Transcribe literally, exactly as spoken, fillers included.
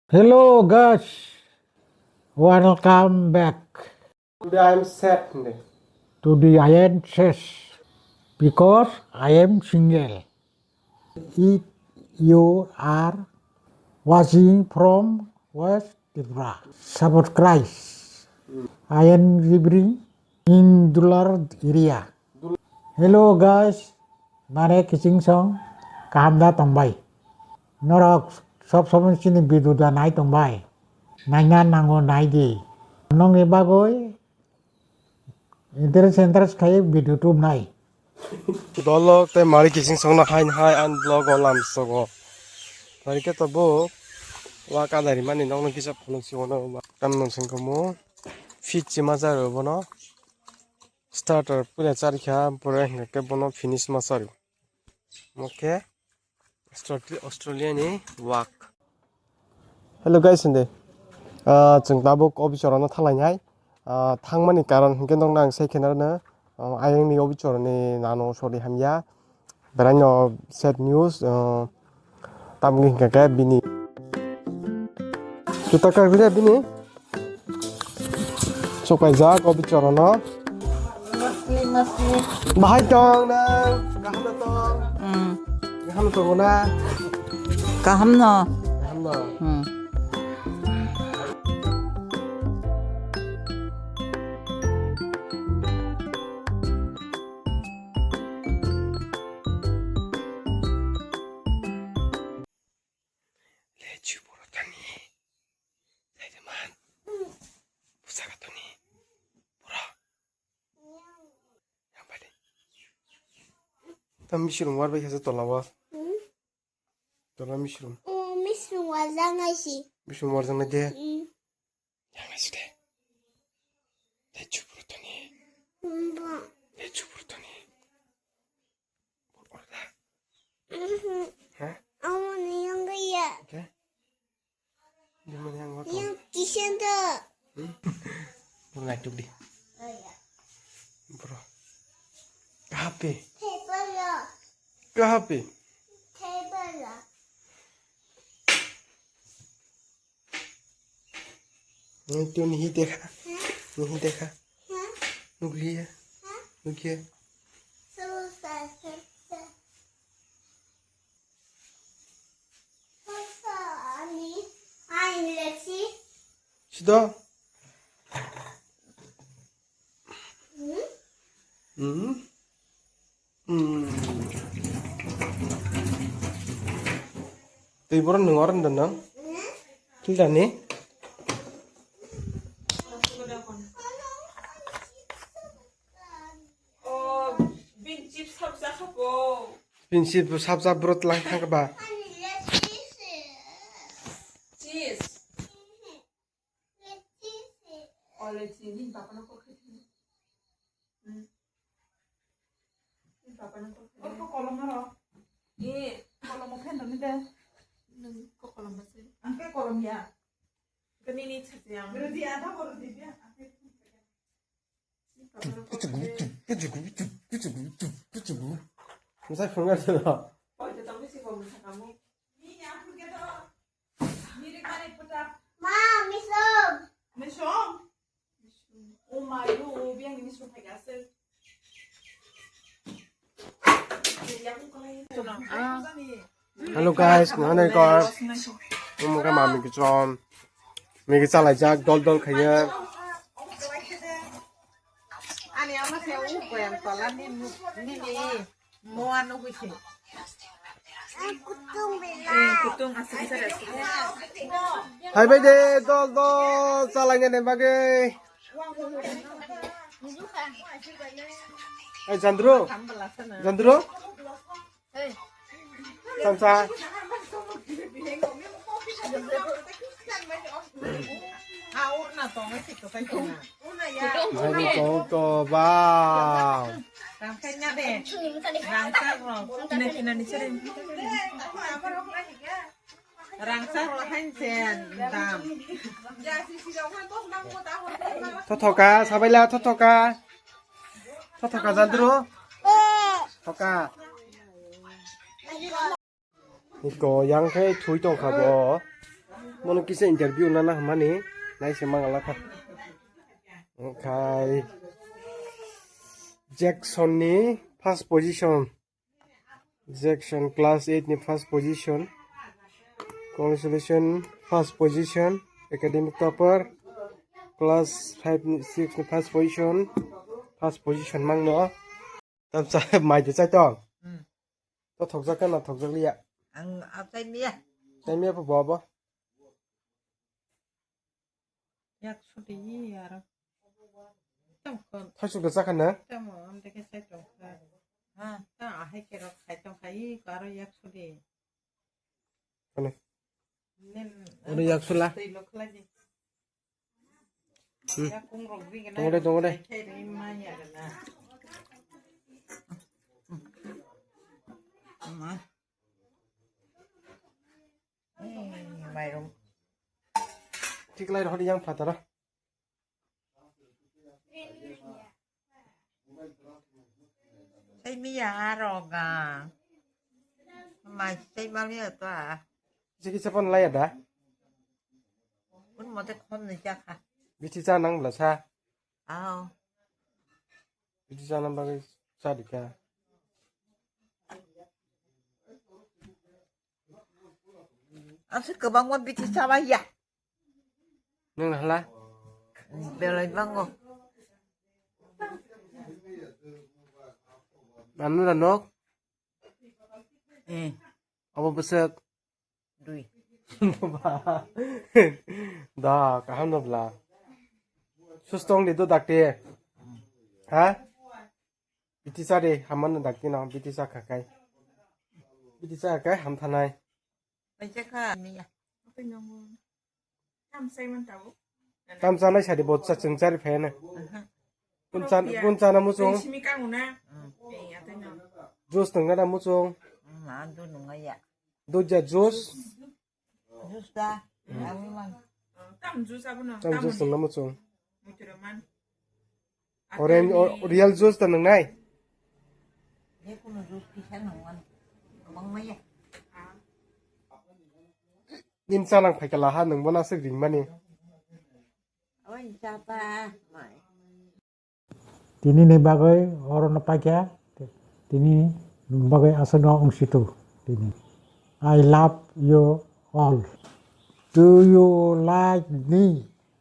Hello guys, welcome back. Today I am sad, hindi. Today I am sad because I am single. If you are watching from West Tripura, subscribe. I am living in Dular area. Hello guys, nare kiching song, kaham da tongbai? Norok sob somoi chini video da nai tongbai? Naina nango nai di. Nongni bagoi interest interest khai video tubnai. Dolok tei mari kiching songno hai hai an vlog o lam sogo. Tari khe to bo wa kadari mani nokno kisa phunuk si wono kan nung sing komo. Fit chi ma jaro bono. Starter puila charikha, pore hingke bono finish ma chari. Oke. Australia ni wak. Hello guys, hindi. Ah, chwng tabuk office rokno thalainai. Ah, thangmani karon hinkhe nokno ang sai khe narwkno, ah, ayang ni office rokni nano sori hamya. Beraino sad news, ah, tamni hinkhe bini. Juta kagri bini. Sukaijak o bichorono. Bahai tong nang, kaham no tong. Hmm. Kaham no tongo na? Kaham no. Kaham no. Hmm. Lechu borok thani. Saiman. Pusaka toni. Borok. Yang pai de. Tam misirung war bai kasa tola wa. Hmm? Tola misirung. Oh, misirung war jangai si. Misirung war jangai de. Hmm. Yang ngai si de. Lechu borok thani. Hmm, ba. Lechu borok thani. Orda. Mhm. Hah? Amo ni yang gaya. Oke. Di mana yang wakam? Yang kisan tu. Hmm? Mulai tuk di. Bro. Kahape? Table lo. Kahape? Table lo. Nang tu nihi dekha. Nihi dekha. Nukliya. Nukliya. Sido. Hmm. Hmm. Twi borok nwng oro wng nang? Filter ni? Bini chip bo sapjak bwrwi tlang thang ba. Cheese. Ole chini bapano kok khe thini. Hmm. Ni bapano kok khe. Kok kolom ro. Ni kolom khe no ni de. Nung kok kolom ba se. Ang khe kolom ya. Kani ni chha yang. Rudi ada ko rudi dia. Ang khe. Kuchugu, kuchugu, kuchugu, kuchugu, kuchugu. Masa phunga sila. Oi, to tamo si ko masa kamu. Ni ya phunga to. Miri kare puta. Ma, misom. Misom? Oh my, oh, biang ni misom hai gase. Hello guys, nani kor? Umukha mami kichom. Migi chalai jak dol dol khaiya. Ani ama se u koyam tola ni ni ni moa no kuchi. Kutung bila. Kutung asli sare asli. Hai bai de dol dol chalai ne bagwi. Hey Chandru. Chandru. Samsa. Hai ni tong to ba. Rangchak rok hai sen dam. Thothoka, sabaila thothoka. Thothoka jandro. Thoka. Iko yang khe thui tong kha bo. Mono kisa interview nana hwnmani naise mangala kha. Okhai Jackson ni first position. Jackson class eight ni first position. Congratulations, first position. Academic topper. Class five ni, six ni first position. First position mangno. Tamsa mai de chai tong. Hmm. To thokjak na thokjak liya. Ang atai miya. Chai miya po bo bo. Yak sudi aro. Tam kon. Thaisu ke sakha na? Tam on de ke sai tong. Ha, ta ahai ke rok khai tong khai ko aro yak sudi. Kone. Nen. Oro yak sula. Tei lo khlai di. Hmm. Yak kung rok bi gana. Tongole, tongole. Khai khai ri ma ya gana. Ma. Hmm, mairum. Thik lai rohor yang phatara. Sai miya aroga. Mai sai mali to a. Jiki sapan lai ada. Kun mote khom ni jakha. Bithi cha nang bla sa. Ao. Bithi cha nang bagwi sa dikha. Aswk kwbangma bithi chaba ya. Nwng hala? Belai bango. Anu ra nok? Eh. Abo bwswk? Dui. Da, kaham no bla. Sustong di do dakti. Ha? Biti sa de, haman dakti no, biti sa khakai. Biti sa khakai, ham thanai. Paisa kha miya. Tam sai man tau. Tam sanai sadi bo cha chwng chari phai na. Aha. Kun chan, kun chana muchung. Simi kangu na. Mm. Eh, atai na. Juice tongna na muchung. Mm, andu nunga ya. Duja juice. Juice da. Mm. Awi man. Tam juice abono. Tam juice tongna muchung. Muchura man. Orange, o-, real juice ta nwngnai? Jekunu juice kisa nangmani. Kwbangma ya. Nini chanang phaikha laha, nwngbo naswk ringmani. Oi, chapa, mai. Tini ni bagwi oro no paikha, tini bagwi aswk no wngsitu tini. I love you all. Do you like me?